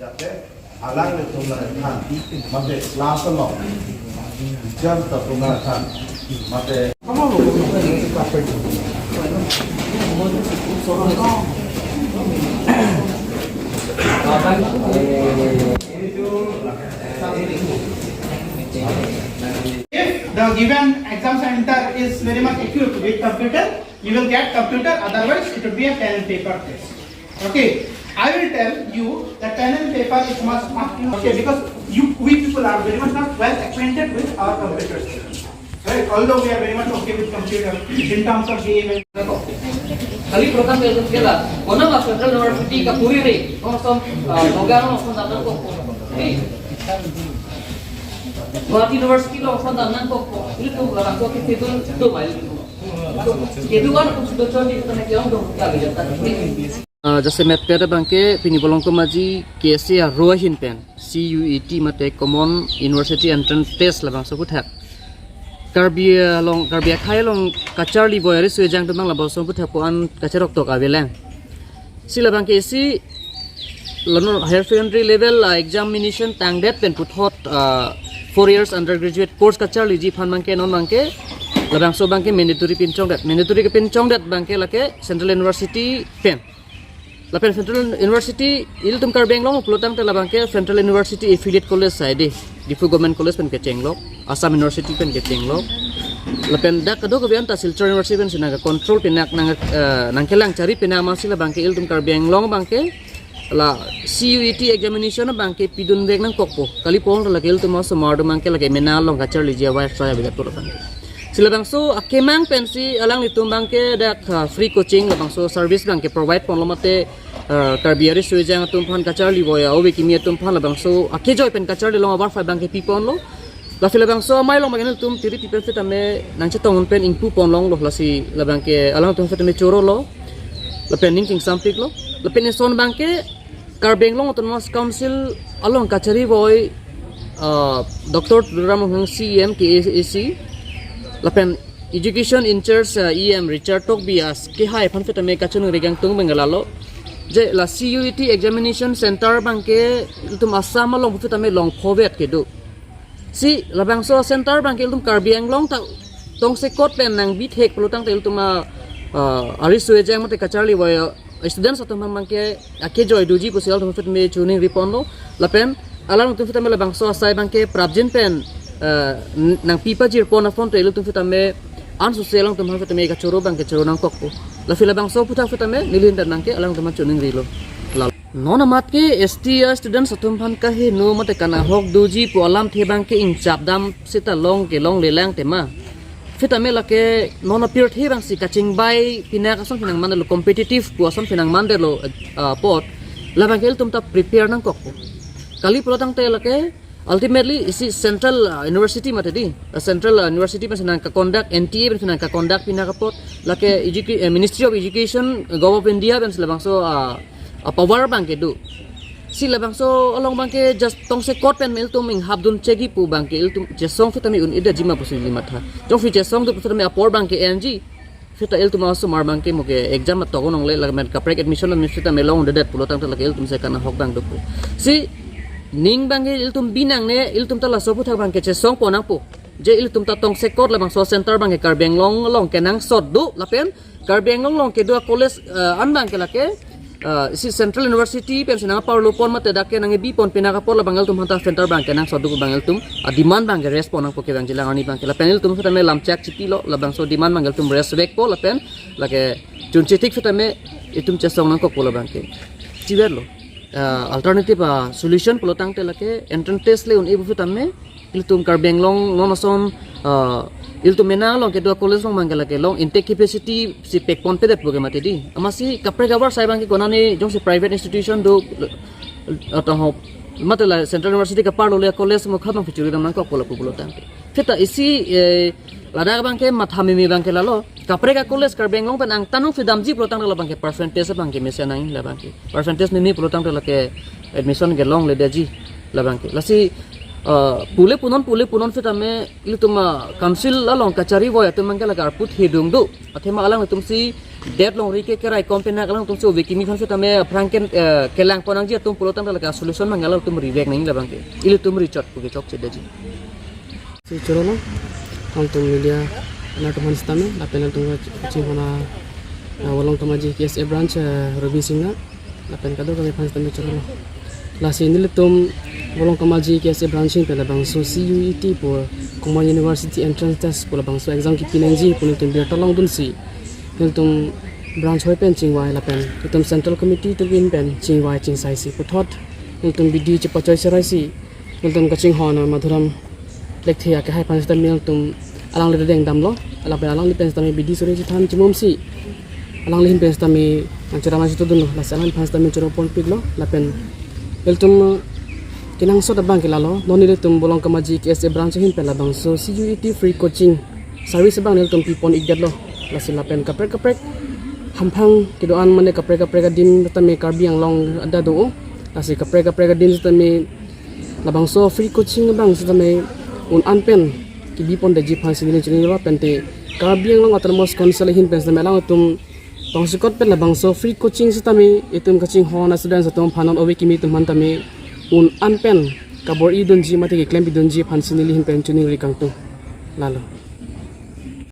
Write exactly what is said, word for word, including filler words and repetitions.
Jate alanglitum aphan mate class along jam ta puna than mate. If the given exam center is very much equipped with computer, you will get computer, otherwise it would be a pen and paper test. Okay, I will tell you that pen and paper is must, must, okay, because you, we people are very much not well acquainted with our computers. Right? Although we are very much okay with computer in terms of game and Kali program ke kela, kona ma Central University ka puri re, kong som, ah, program kong som dapat kok, eh, Guwahati University lo kong som dapat kok, ilitum labangso ke itu itu mai. Itu kan kung sudah cocok itu kena kiong dong kali ya. Ah, jasemet peda abangke pini Bolongkom Aji K S A aro ahin pen C U E T mate Common University Entrance Test labangso aphuthak Karbi along, Karbi akhei along kacharli voi ari sui jang temang labangso aphuthak ko-an kacherok tok avelang. Si labangke isi lano higher secondary level, ah, examination tangdet pen puthot, ah, four years undergraduate course kacharliji aphan abangke non abangke labangso abangke mandatory pinchongdet. Mandatory kepinchongdet abangke lake Central University pen. Lapen Central University ilitum Karbi Anglong pulo tangte labangke Central University affiliate college sai di, Diphu Government College pen kechenglok, Assam University pen kechenglok. Lapen dak kadokave anta Silchar University pensi nangke control pinak nang, eh, nangkelang chari pinak amatsi labangke ilitum Karbi Anglong abangke la C U E T examination abangke pidun vek nangkokpo. Kali pon lake ilitum osomar atum abangke lake mena along kacharliji awai try avedet pulo abangke. Si labangso akemang pensi alanglitum abangke dak, ah, free coaching labangso service abangke provide ponlo mate, ah, Karbi ari sui jang atum aphan kacharli voi ove kimi atum aphan labangso akejoi pen kacharli long abar fai abangke piponlo. Lasi labangso amei along abangke ilitum tiri pi pen sitame nangchetong pen ingpu ponlonglo lasi labangke alangtum sitame chorolo. Lapen ning chingsampiklo. Lapen eson abangke Karbi Anglong Autonomous Council along kachari voi, ah, Doctor Tuliram Ronghang C E M K A A C, lapen Education in charge, ah, E M Richard Tokbi as kehai aphan sitame kachiningri kangtung abangke lalo. Je la C U E T examination center abangke ilitum Assam along sitame longphovet kedo. Si labangso center abangke ilitum Karbi Anglong ta tongsekot pen nangbi thek pulo tangte ilitum a, ah, ari sui jang mate kacharli voi, ah, students atum abangke akejoi doji pusi alangtum sitame chiningri ponlo. Lapen alangtum sitame labangso asai abangke prapjin pen, ah, n-, nangpi pajir pon aphan te ilitum sitame ansose alangtum aphan sitame kachoro abangke choro nangkokpo. Lasi labangso aphuthak sitame neli pen abangke alangtum aphan chiningrilo. Lalo. Non amat ke S T students atum aphan kaheno mate kanahok doji pu alamthe abangke ingchapdam seta long kelonglelang tema. Sitame lake non apirthe abangsi kachingbai pinak ason phinang mandetlo, competitive pu ason phinang mandetlo, ah, apot labangke ilitum ta prepare nangkokpo. Kali pulo tangte lake ultimately isi Central, ah, University mate di, ah, Central, ah, University pensi nangkaconduct, N T A pensi nangkaconduct pinak apot lake educa-, eh, Ministry of Education, Government of India pensi labangso, ah, ah, power abangke do. Si labangso along abangke just tongsekot pen ilitum inghapdun chegi pu abangke ilitum chesong sitame un-edetji ma pusi neli matha. Jongsi chesongdun sitame apor abangke enji. Seta ilitum osomar abangke mo ke exam atok onongle lamen kaprek admission admission sitame longledet pulo tangte lake ilitum si kanahok abang dopo. Si ning abangke ilitum bi nangne, ilitum ta laso aphuthak abangke chesong pon nangpo. Je ilitum ta tongsekot labangso center abangke Karbi Anglong along kenangsot do lapen Karbi Anglong along kedo a-college, eh, an abangke lake, eh, si Central University pensi nangparlo pon mate dak ke nangbi pon pinak apot labang ilitum aphanta center abangke nangsot do abang ilitum a-demand abangke raise pon nangpo kevangjilang arni abangke. Lapen ilitum sitame lamchak chipilo labangso demand abangke ilitum raise vekpo lapen lake chunchetik sitame itum chesong nangkokpo labangke. Chiverlo. Ah, alternative, ah, solution pulo tangte lake entrance test le un-e pu sitame ilitum Karbi Anglong non ason, ah, ilitum mena along kedo a-college along abangke lake long intake capacity si pekponpedet pu ke mati di. Amatsi kaprek abar sai abangke konane jongsi private institution do, atau ho, mate la Central University kaparlo le college mo khabang pichuri dam nangkokpo lapu pulo tangte. Seta isi, eh, ladak abangke matha meme abangke lalo. Kaprek a-college Karbi Anglong pen angtan nangpidamji pulo tangte labangke percentage abangke mesen nang labangke. Percentage meme pulo tangte lake admission ke longledetji labangke. Lasi Uh, pule punon, pule punon setame ilitum, uh, council along kachari voi atum mangke la karput hedung do. Athema alangtum si det longri ke kerai kompenak alangtum si ove kimi aphan setame aphrang ken, uh, kelang ponangji atum pulo tangte la ka solution mangke alangtum rivek nang labang ke. Ilitum richot puke chokche daji. Si choro lo, alangtum media atum aphan setame, lapen alangtum kachinghon a, uh, Volongkamaji K S A branch, uh, Robin Singna, lapen kadokave aphan setame choro lo. Lasi nelitum Volongkamaji K S A branch ahin pen labangso C U E T pu Common University Entrance Test pu labangso exam kipi nangji pu nelitum birta longdunsi, nelitum branch hoi pen chingvai lapen nelitum central committee atum ahin pen chingvai chingsaisi puthot nelitum bidi chepachoi seraisi, nelitum kachinghon a Madhuram Lekthe akehai aphan setame nelitum alangli deng damlo, lapen alangli pen setame bidi suri chethan chimumsi, alangli ahin pen setame nangcherap nangchetudunlo, lasi alangli aphan setame choro ponpiklo, lapen ilitum kenangsot abang ke lalo, non nelitum Volongkamaji K S A branch ahin pen labangso C U E T free coaching service abang nelitum pipon ikdetlo, lasi lapen kaprek kaprek hamphang kedo-an mane kaprek kaprek adim setame Karbi Anglong ada do, lasi kaprek kaprek adim setame labangso free coaching abang setame un-an pen kibi pondetji aphan si neli chinilo, pente Karbi Anglong Autonomous Council ahin pen setame alangtum tongsekot pen labangso free coaching setame itum kachinghon a students atum aphan non ove kimi atum aphan tame un-an pen kabor-i dunji mate keklem pidunji aphan si neli ahin pen choningri kangtung. Lalo.